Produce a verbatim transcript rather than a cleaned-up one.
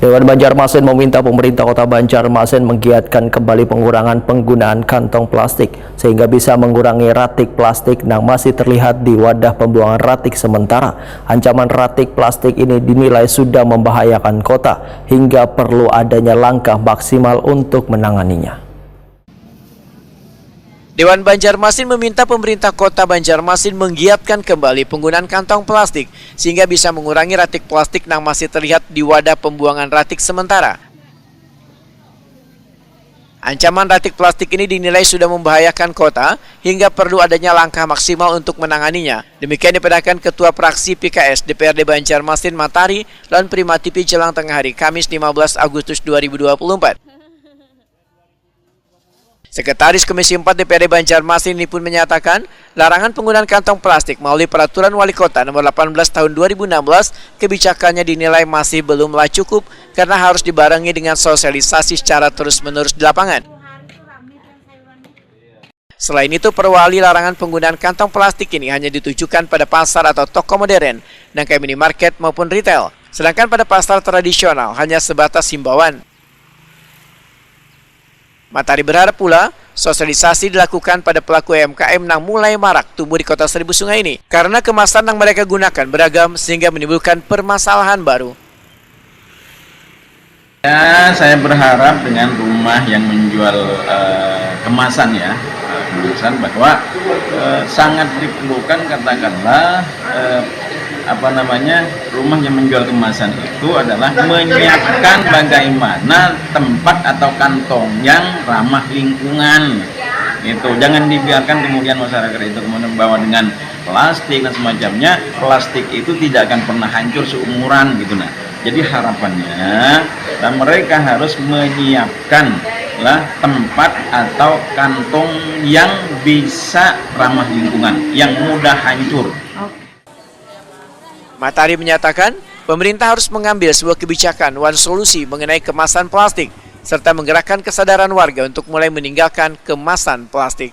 Dewan Banjarmasin meminta pemerintah Kota Banjarmasin menggiatkan kembali pengurangan penggunaan kantong plastik sehingga bisa mengurangi ratik plastik yang masih terlihat di wadah pembuangan ratik sementara. Ancaman ratik plastik ini dinilai sudah membahayakan kota hingga perlu adanya langkah maksimal untuk menanganinya. Dewan Banjarmasin meminta pemerintah Kota Banjarmasin menggiatkan kembali penggunaan kantong plastik sehingga bisa mengurangi ratik plastik yang masih terlihat di wadah pembuangan ratik sementara. Ancaman ratik plastik ini dinilai sudah membahayakan kota hingga perlu adanya langkah maksimal untuk menanganinya. Demikian dipedakan Ketua Fraksi P K S D P R D Banjarmasin Matari lawan Prima T V jelang tengah hari Kamis lima belas Agustus dua ribu dua puluh empat. Sekretaris Komisi empat D P R D Banjarmasin ini pun menyatakan, larangan penggunaan kantong plastik melalui Peraturan Wali Kota Nomor delapan belas Tahun dua ribu enam belas kebijakannya dinilai masih belumlah cukup karena harus dibarengi dengan sosialisasi secara terus-menerus di lapangan. Selain itu, perwali larangan penggunaan kantong plastik ini hanya ditujukan pada pasar atau toko modern, nangkai minimarket maupun retail. Sedangkan pada pasar tradisional hanya sebatas himbauan. Matahari berharap pula, sosialisasi dilakukan pada pelaku U M K M yang mulai marak tumbuh di Kota Seribu Sungai ini karena kemasan yang mereka gunakan beragam sehingga menimbulkan permasalahan baru. Ya, saya berharap dengan rumah yang menjual uh, kemasan ya, uh, kemasan bahwa uh, sangat diperlukan katakanlah uh, apa namanya rumah yang menjual kemasan itu adalah menyiapkan bagaimana tempat atau kantong yang ramah lingkungan itu, jangan dibiarkan kemudian masyarakat itu kemudian membawa dengan plastik dan semacamnya. Plastik itu tidak akan pernah hancur seumuran gitu nah. Jadi harapannya dan mereka harus menyiapkan lah tempat atau kantong yang bisa ramah lingkungan, yang mudah hancur. Matahari menyatakan, pemerintah harus mengambil sebuah kebijakan wan solusi mengenai kemasan plastik serta menggerakkan kesadaran warga untuk mulai meninggalkan kemasan plastik.